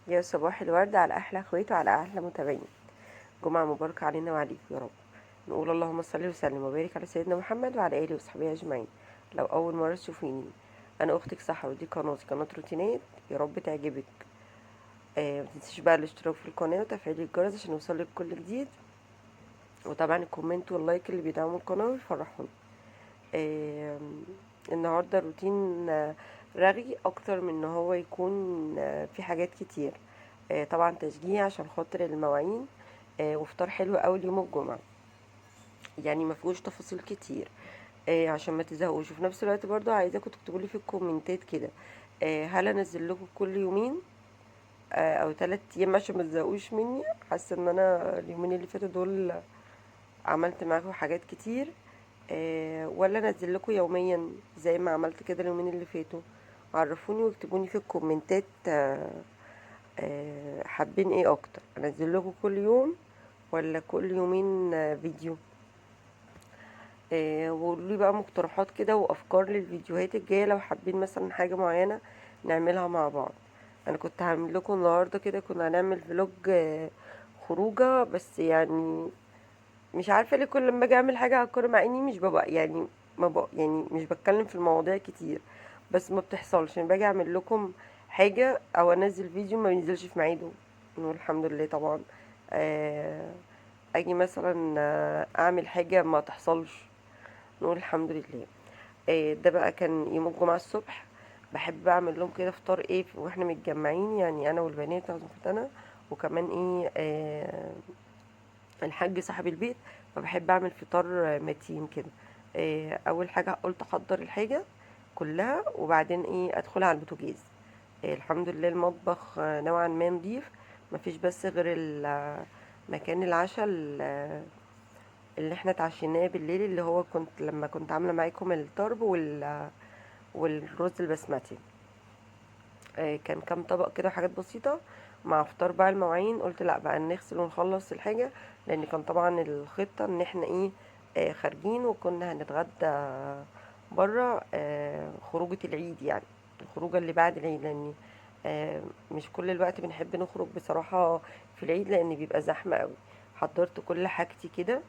يا صباح الورد على احلى اخوات وعلى احلى متابعين. جمعة مباركة علينا وعليكم يا رب. نقول اللهم صل وسلم وبارك على سيدنا محمد وعلى اله وصحبه اجمعين. لو اول مرة تشوفيني، انا اختك سحر ودي قناتي، قناة روتينات، يا رب تعجبك. ما تنسيش بقى الاشتراك في القناة وتفعيل الجرس عشان يوصلك كل جديد، وطبعا ال comment وال like اللي بيدعموا القناة ويفرحوني. النهارده روتين رغي اكتر من ان هو يكون في حاجات كتير. طبعا تشجيع عشان خاطر المواعين، وفطار حلو قوي يوم الجمعة، يعني ما فيهوش تفاصيل كتير، عشان ما تزهقوش. وفي نفس الوقت برضو عايزاكم تكتبوا لي في الكومنتات كده، هل انزل لكم كل يومين، او 3 ايام عشان ما تزهقوش مني. حاسه ان انا اليومين اللي فاتوا دول عملت معاكم حاجات كتير، ولا انزل لكم يوميا زي ما عملت كده اليومين اللي فاتوا. عرفوني واكتبوني في الكومنتات، حابين ايه اكتر، انزل لكم كل يوم ولا كل يومين فيديو. وقولوا لي بقى مقترحات كده وافكار للفيديوهات الجاية لو حابين مثلا حاجة معينة نعملها مع بعض. انا كنت هعمل لكم النهارده كده، كنا هنعمل فلوج، خروجه، بس مش عارفه ليه كل لما اجي اعمل حاجة على الكورة، مع اني مش ببقى يعني ما بق يعني مش بتكلم في المواضيع كتير، بس ما بتحصلش. باجي اعمل لكم حاجة او انزل فيديو ما بينزلش في ميعاده، نقول الحمد لله طبعا. اجي مثلا، اعمل حاجة ما تحصلش، نقول الحمد لله. ده بقى كان يوم الجمعة الصبح. بحب اعمل لهم كده فطار ايه واحنا متجمعين، يعني انا والبنات انا وكمان ايه، الحاج صاحب البيت، فبحب اعمل فطار متين كده. اول حاجة قلت احضر الحاجة كلها وبعدين ايه ادخل على البوتاجاز. الحمد لله المطبخ، نوعا ما نضيف، مفيش بس غير مكان العشاء اللي احنا اتعشيناه بالليل، اللي هو لما كنت عامله معاكم الطرب والرز البسمتي. كان كام طبق كده وحاجات بسيطة مع فطار بقى المواعين. قلت لا بقى نغسل ونخلص الحاجة، لان كان طبعا الخطة ان احنا ايه، خارجين وكنا هنتغدى بره، خروجه العيد، يعني الخروجه اللي بعد العيد، لان، مش كل الوقت بنحب نخرج بصراحة في العيد لان بيبقى زحمة قوي. حضرت كل حاجتي كده.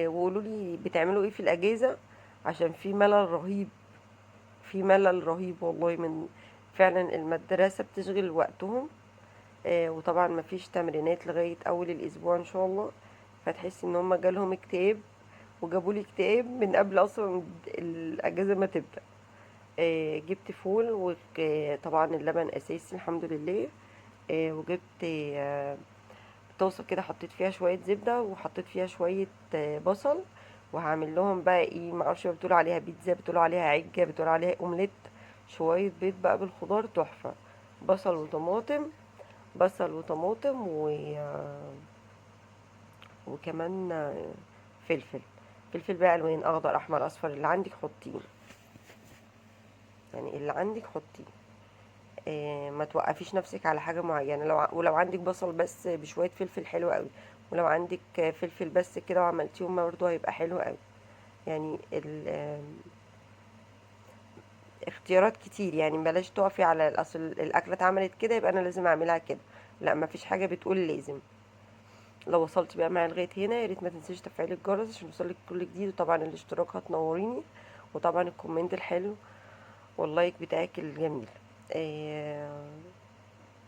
وقولوا لي بتعملوا ايه في الاجازة، عشان في ملل رهيب، في ملل رهيب والله. من فعلا المدرسة بتشغل وقتهم، وطبعا مفيش تمرينات لغاية اول الاسبوع ان شاء الله، فتحس ان هم جالهم اكتئاب وجابوا لي اكتئاب من قبل اصلا الاجازة ما تبدا. جبت فول، وطبعا اللبن اساسي الحمد لله. وجبت، طاسه كده حطيت فيها شوية زبدة وحطيت فيها شوية، بصل، وهعمل لهم بقى ايه، معرفش بتقولوا عليها بيتزا، بتقولوا عليها عجة، بتقولوا عليها اومليت، شوية بيض بقى بالخضار تحفة، بصل وطماطم، بصل وطماطم وكمان فلفل، فلفل بقى الوان، اخضر احمر اصفر، اللي عندك حطيه، يعني اللي عندك حطيه. ما توقفيش نفسك على حاجة معينة. ولو عندك بصل بس بشوية فلفل حلو قوي، ولو عندك فلفل بس كده وعملتيهم برضه هيبقى حلو قوي. يعني اختيارات كتير، يعني بلاش تقفي على الاصل الاكلة اتعملت كده يبقى انا لازم اعملها كده، لا مفيش حاجة بتقول لازم. لو وصلتي بقى معايا لغاية هنا يا ريت ما تنسيش تفعيل الجرس عشان يوصلك كل جديد، وطبعا الاشتراك هتنوريني، وطبعا ال comment الحلو وال like بتاعك الجميل.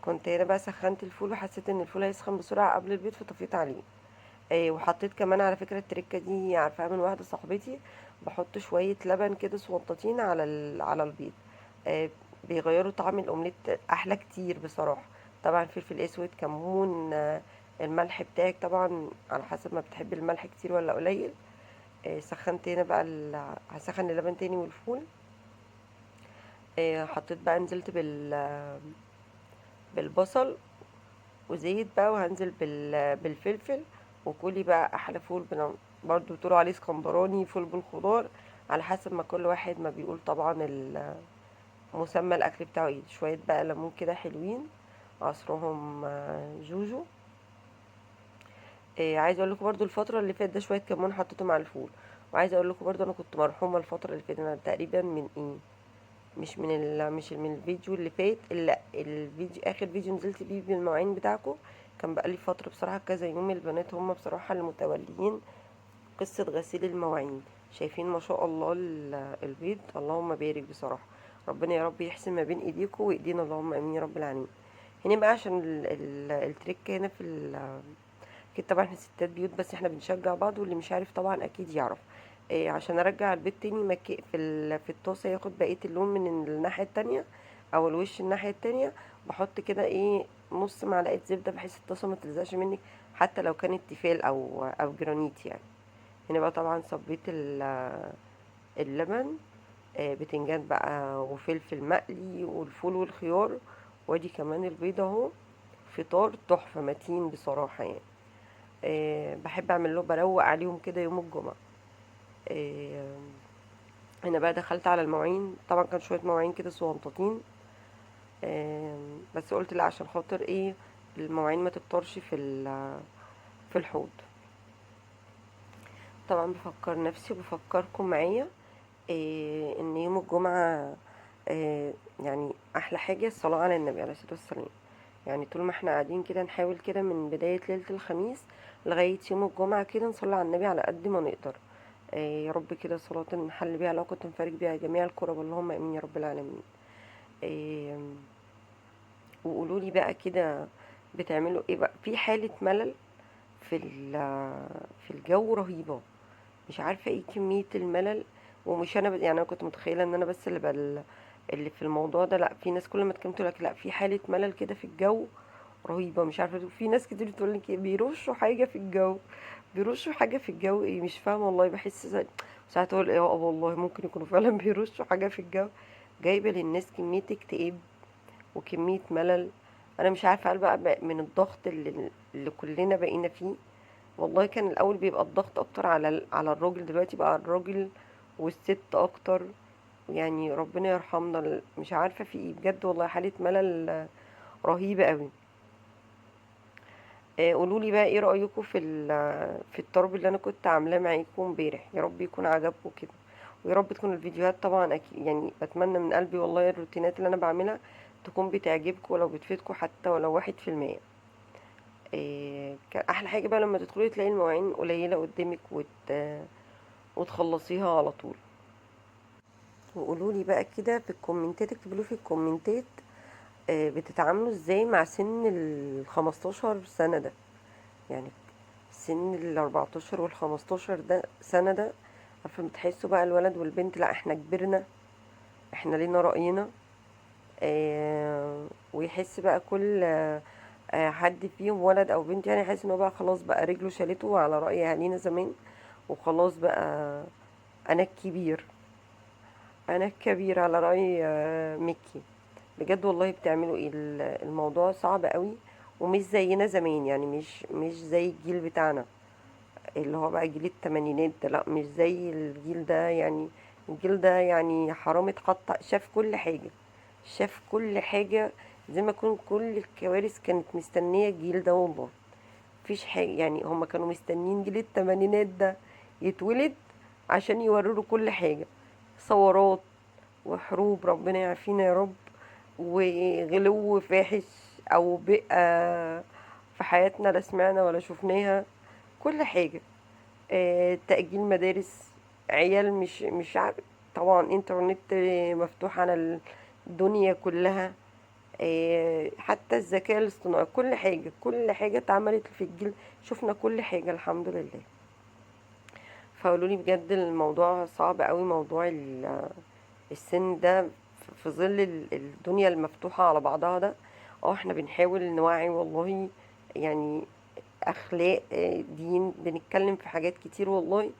كنت هنا بقى سخنت الفول وحسيت ان الفول هيسخن بسرعة قبل البيض فطفيت عليه. وحطيت كمان على فكرة التركة دي عارفاها من واحدة صاحبتي، بحط شوية لبن كده صغنطاطين على البيض، بيغيروا طعم الاومليت احلى كتير بصراحة. طبعا فلفل اسود، كمون، الملح بتاعك طبعا على حسب ما بتحبي الملح كتير ولا قليل. سخنت هنا بقى هسخن اللبن تاني والفول. حطيت بقى، نزلت بالبصل وزيت بقى، وهنزل بالفلفل. وكلي بقى احلى فول برضو بتقولوا عليه اسكندراني، فول بالخضار، على حسب ما كل واحد ما بيقول طبعا مسمى الاكل بتاعه ايه. شوية بقى ليمون كده حلوين عصرهم، جوجو. عايزه اقول لكم برضو الفترة اللي فاتت ده شوية كمون حطيته مع الفول. وعايزه اقول لكم برضو انا كنت مرحومه الفترة اللي فاتت، انا تقريبا من ايه، مش من مش من الفيديو اللي فات، لا الفيديو اخر فيديو نزلت بيه بالمواعين بتاعكم كان بقالي فترة بصراحة كذا يوم. البنات هم بصراحة المتوليين قصة غسيل المواعين. شايفين ما شاء الله البيض، اللهم بارك بصراحة، ربنا يا رب يحسن ما بين ايديكم وايدينا، اللهم امين يا رب العالمين. هنا بقى عشان التريك هنا في اكيد طبعا احنا ستات بيوت بس احنا بنشجع بعض، واللي مش عارف طبعا اكيد يعرف. عشان ارجع البيض تاني في الطاسه ياخد بقية اللون من الناحية التانية او الوش الناحية التانية، بحط كده نص معلقه زبدة بحيث الطاسه ما تلزقش منك حتى لو كانت تيفال او جرانيت يعني. هنا بقى طبعا صبيت اللبن، بتنجان بقى وفلفل مقلي والفول والخيار، وادي كمان البيض اهو. فطار تحفة متين بصراحة يعني. بحب اعمل له بروق عليهم كده يوم الجمعة. هنا بقى دخلت على المواعين، طبعا كان شوية مواعين كده صغنطاطين، بس قلت لا عشان خاطر المواعين ما تكترش في الحوض. طبعا بفكر نفسي وبفكركم معايا، ان يوم الجمعة، احلى حاجة الصلاة على النبي عليه الصلاة والسلام. طول ما احنا قاعدين كده نحاول كده من بداية ليلة الخميس لغاية يوم الجمعة كده نصلي على النبي على قد ما نقدر. يا رب كده صلاة نحل بيها العقد تنفرج بيها جميع الكرب، اللهم امين يا رب العالمين. وقولوا لي بقى كده بتعملوا ايه بقى في حالة ملل في الجو رهيبة، مش عارفة ايه كمية الملل. ومش انا يعني انا كنت متخيلة ان انا بس اللي في الموضوع ده، لا في ناس كل ما اتكلمت تقول لك لا في حالة ملل كده في الجو رهيبة، مش عارفة. في ناس كتير بتقول لك بيرشوا حاجة في الجو، بيرشوا حاجة في الجو ايه مش فاهمة والله. بحس ساعات اقول ايه والله ممكن يكونوا فعلا بيرشوا حاجة في الجو، جايبة للناس كمية اكتئاب وكمية ملل. انا مش عارفة هل بقى من الضغط اللي كلنا بقينا فيه. والله كان الاول بيبقى الضغط اكتر على الراجل، دلوقتي بقى الراجل والست اكتر، ربنا يرحمنا. مش عارفة في ايه بجد والله، حالة ملل رهيبة قوي. قولوا لي بقى ايه رأيكم في الطرب اللي انا كنت عاملاه معاكم امبارح، يا رب يكون عجبكم كده، ويا رب تكون الفيديوهات طبعا اكيد، بتمنى من قلبي والله الروتينات اللي انا بعملها تكون بتعجبكم ولو بتفيدكم حتى ولو 1%. احلى حاجة بقى لما تدخلي تلاقي المواعين قليلة قدامك وتخلصيها على طول. وقولوا لي بقى كده في الكومنتات، اكتبوا لي في الكومنتات، بتتعاملوا ازاي مع سن ال 15 سنة ده، يعني سن ال 14 وال 15 ده سنة ده، عارفة بتحسوا بقى الولد والبنت لا احنا كبرنا، احنا لينا رأينا، ويحس بقى كل حد فيهم ولد او بنت يحس ان هو بقى خلاص بقى رجله شالته على رأي اهالينا زمان، وخلاص بقى انا الكبير، انا الكبير على رأي ميكي. بجد والله بتعملوا ايه؟ الموضوع صعب قوي، ومش زينا زمان، مش زي الجيل بتاعنا اللي هو بقى جيل التمانينات ده، لا مش زي الجيل ده. الجيل ده حرام اتحط، شاف كل حاجة، شاف كل حاجة، زي ما يكون كل الكوارث كانت مستنية الجيل ده والله. مفيش حاجة، هما كانوا مستنيين جيل التمانينات ده يتولد عشان يوروا له كل حاجة، ثورات وحروب ربنا يعافينا يا رب، وغلو فاحش او بقى في حياتنا لا سمعنا ولا شفناها، كل حاجة. تأجيل مدارس، عيال مش عارف، طبعا انترنت مفتوح على الدنيا كلها، حتى الذكاء الاصطناعي، كل حاجة، كل حاجة اتعملت في الجيل، شفنا كل حاجة الحمد لله. فقولوا لي بجد الموضوع صعب قوي، موضوع السن ده في ظل الدنيا المفتوحة على بعضها ده. احنا بنحاول نوعي والله، اخلاق، دين، بنتكلم في حاجات كتير والله،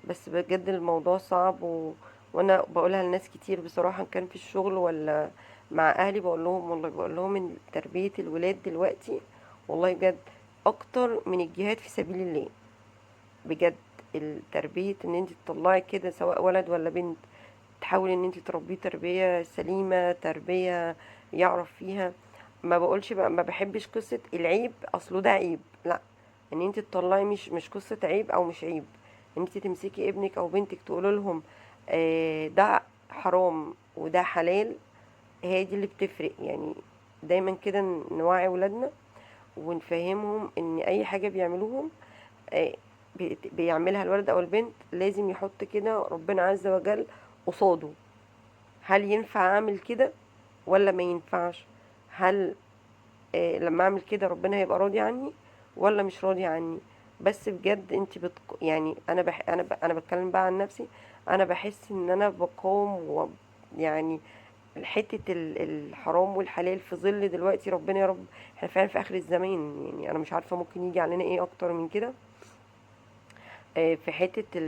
بس بجد الموضوع صعب. وانا بقولها لناس كتير بصراحة، كان في الشغل ولا مع اهلي، بقول لهم والله، بقول لهم ان تربية الولاد دلوقتي والله بجد اكتر من الجهاد في سبيل الله. بجد التربية ان انت تطلعي كده سواء ولد ولا بنت، تحاولي ان انت تربيه تربية سليمة، تربية يعرف فيها. ما بقولش بقى، ما بحبش قصة العيب، اصله ده عيب، لا، ان انت تطلعي مش قصة عيب او مش عيب، ان انت تمسكي ابنك او بنتك تقولي لهم، ده حرام وده حلال، هي دي اللي بتفرق. يعني دايما كده نوعي ولادنا ونفهمهم ان اي حاجة بيعملوهم آه، بيعملها الولد او البنت لازم يحط كده ربنا عز وجل قصاده. هل ينفع اعمل كده ولا ما ينفعش؟ هل لما اعمل كده ربنا هيبقى راضي عني ولا مش راضي عني؟ بس بجد انت يعني انا بتكلم بقى عن نفسي، انا بحس ان انا بقاوم يعني حتة الحرام والحلال في ظل دلوقتي. ربنا يا رب، احنا فعلا في اخر الزمان، يعني انا مش عارفة ممكن يجي علينا ايه اكتر من كده. في حتة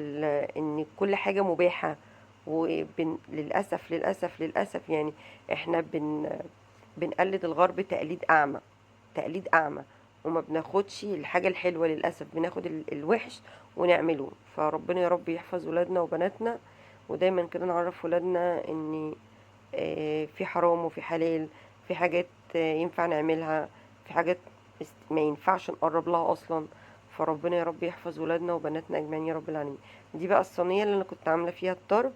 ان كل حاجة مباحة، للأسف للأسف للأسف يعني احنا بنقلد الغرب تقليد أعمى، تقليد أعمى، وما بناخدش الحاجة الحلوة للأسف، بناخد الوحش ونعمله. فربنا يا رب يحفظ ولادنا وبناتنا، ودايما كده نعرف ولادنا ان في حرام وفي حلال، في حاجات ينفع نعملها، في حاجات ما ينفعش نقرب لها أصلا. فربنا يا رب يحفظ ولادنا وبناتنا أجمعين يا رب العالمين. دي بقى الصينية اللي أنا كنت عاملة فيها الطرب.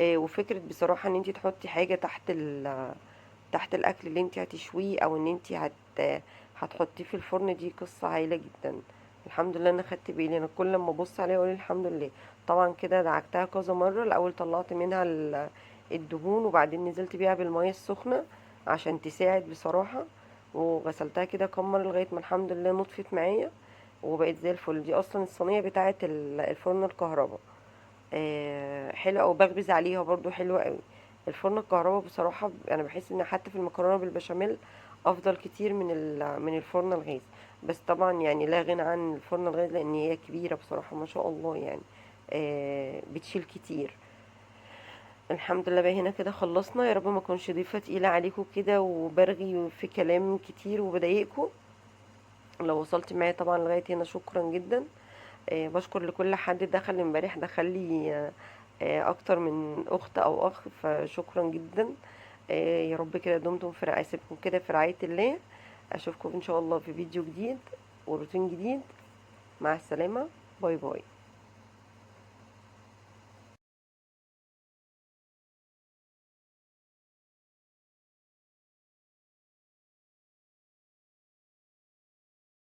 وفكرة بصراحة ان انتي تحطي حاجة تحت الاكل اللي انتي هتشويه او ان انتي هتحطيه في الفرن، دي قصة هايلة جدا. الحمد لله انا خدت بالي، انا كل ما ابص عليها اقول الحمد لله. طبعا كده دعكتها كذا مرة، الاول طلعت منها الدهون، وبعدين نزلت بيها بالمية السخنة عشان تساعد بصراحة، وغسلتها كده كم مرة لغاية ما الحمد لله نطفت معايا وبقت زي الفل. دي اصلا الصينية بتاعة الفرن الكهرباء، حلوة، او بخبز عليها برضو حلوة قوي. الفرن الكهرباء بصراحة انا بحس ان حتى في المكرونة بالبشاميل افضل كتير من الفرن الغاز، بس طبعا لا غنى عن الفرن الغاز لان هي كبيرة بصراحة ما شاء الله، بتشيل كتير. الحمد لله بقى هنا كده خلصنا. يا رب ما اكونش ضيفة تقيلة عليكم كده وبرغي في كلام كتير وبضايقكم. لو وصلت معايا طبعا لغاية هنا شكرا جدا. بشكر لكل حد دخل امبارح، دخل لي، اكتر من اخت او اخ، فشكرا جدا. يا رب كده دمتم في رعاية، سيبكم كده في رعاية الله. اشوفكم ان شاء الله في فيديو جديد وروتين جديد. مع السلامة، باي باي.